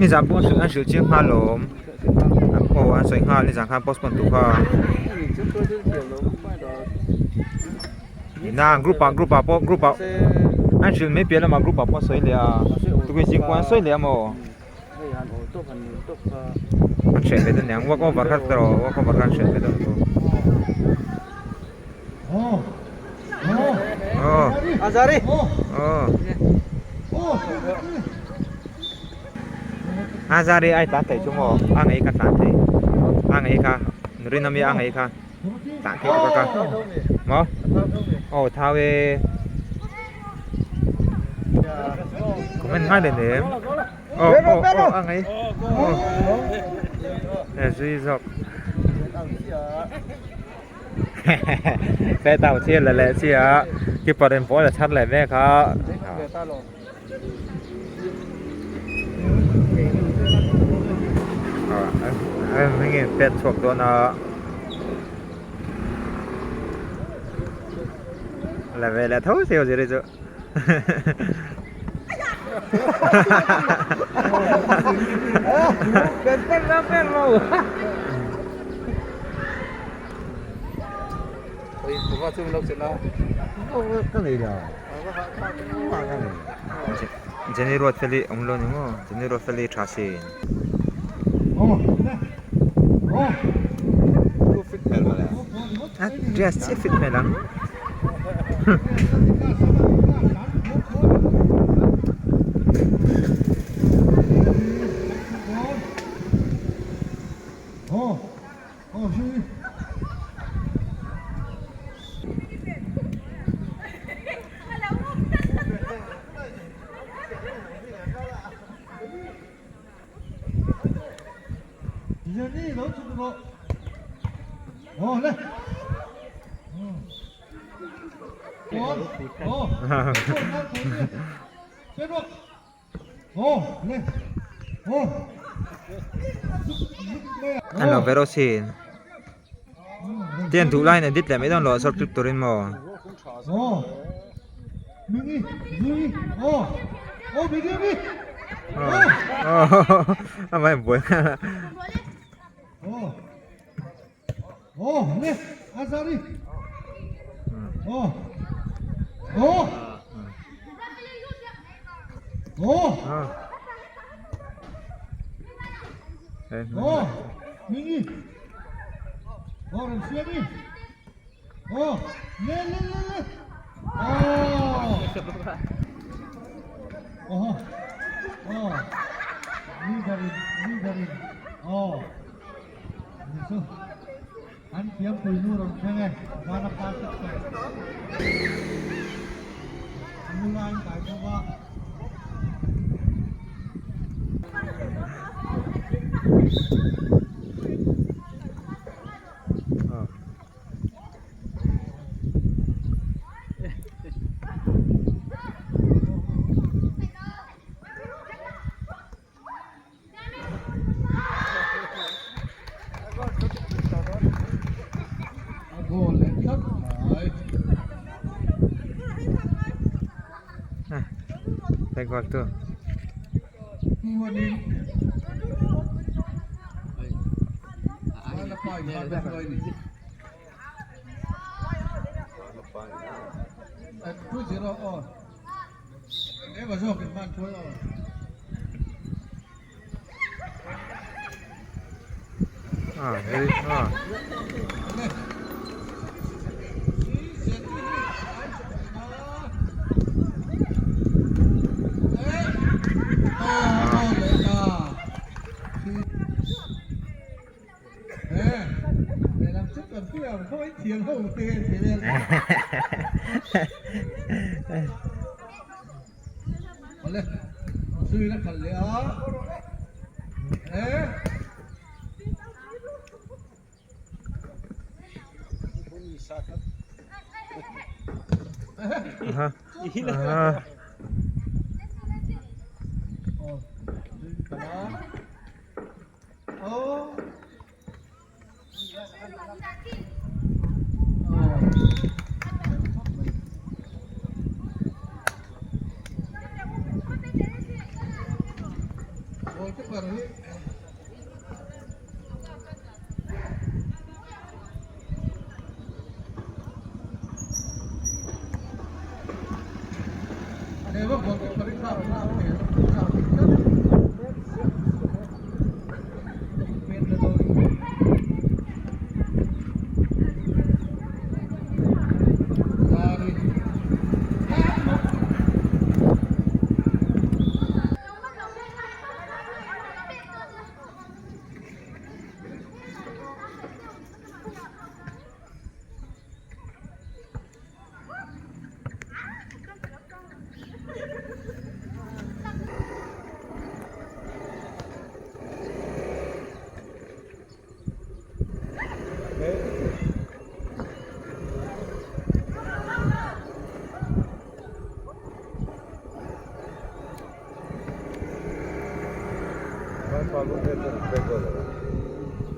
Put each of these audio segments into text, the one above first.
Nizan pawh an hrilh chiang nghal lawm. Aw an sawi nghal nizan khan postpone tur kha. Na group ah group ah pawh group ah an hrilh mai piah lamah group ah pawh an sawi leh a tukin zing pawh an sawi leh a maw an hreh ve dawn aniang walk over kha tawh walk over kha an hreh ve dawn tawh aw aw Azari ai tlan thei chu maw a ngei kha tlan thei a ngei kha Rinawmi a ngei kha. Tah theih bawk a maw aw thau e comment ngai leh nem aw aw aw a ngei aw e zui zawk he tau chiah la leh chiah keeper in ball a chhar leh mek a. Heng hi pet chhuak dawn a la ve leh tho si zir hi chu Jenny Ruatfeli awm lo ni maw Jenny Ruatfeli tha sin a dress chiah fit hmel ang. An lo ve rawh sin. Tian duh laiin edit leh mai dawn lo a short clip turin maw. Amah in buai nghal a. Goal tu.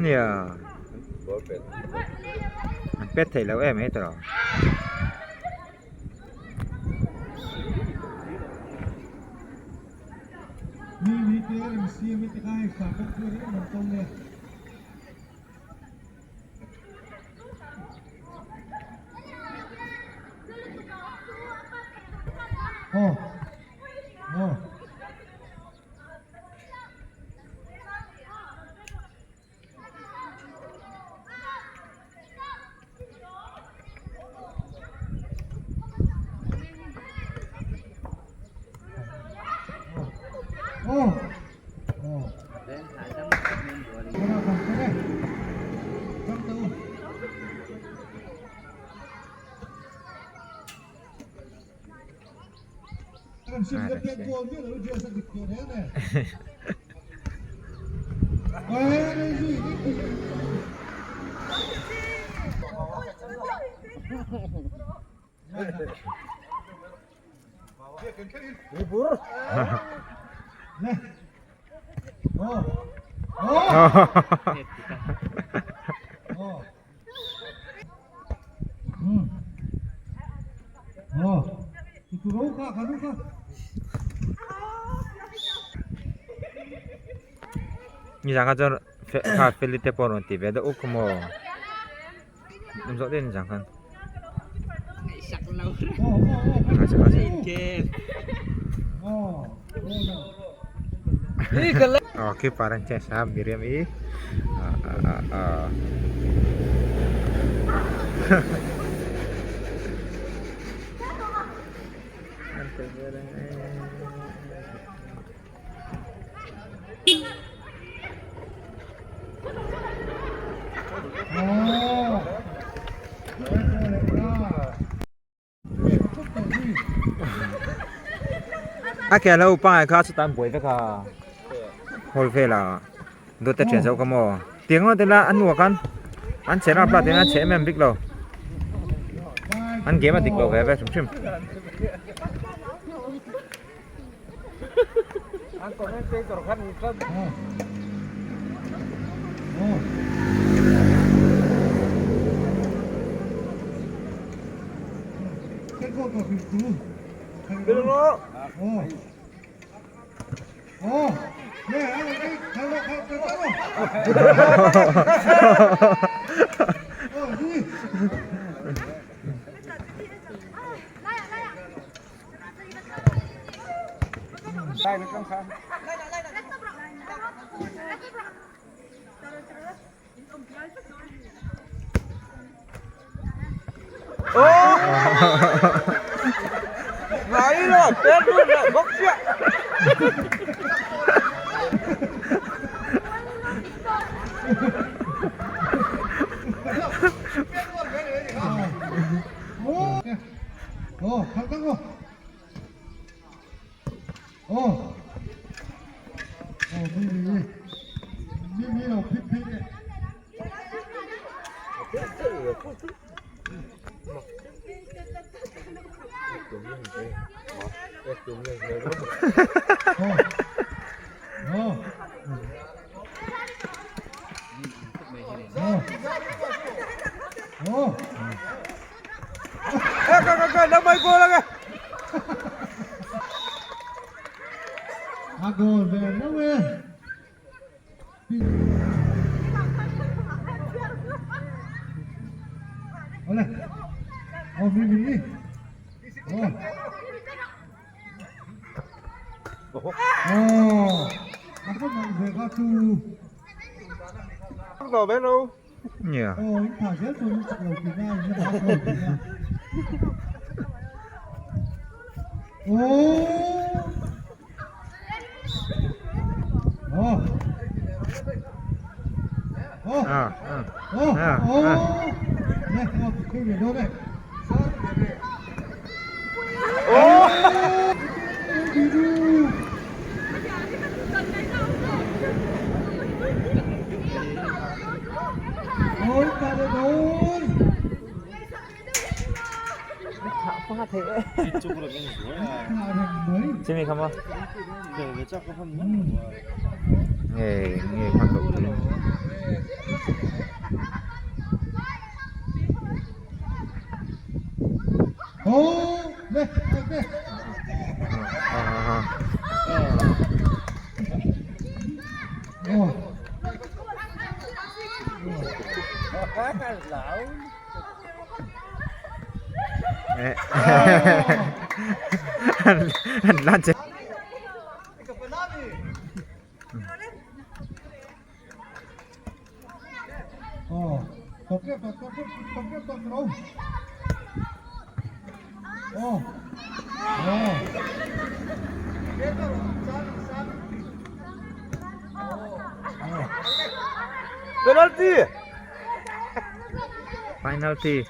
Nia an pet theih loh em mai tawh. Nizan kha chuan kha feli te pawh a rawn ti ve deuh uk maw awm zawh daih nizan khan. Aw keeper an chance a Miriam i ah. A ke lo pangai kha chutan buai vek a hall velah dawt te thian zo ka maw tiang ngawt ila a hnuah khan an chhe rap rap in an chhe em em bik lo an game a dik lo ve ve hrim hrim. Nia. Chimi kha maw? Nge nge hman loh turin. An lan che. Penalty! Penalty.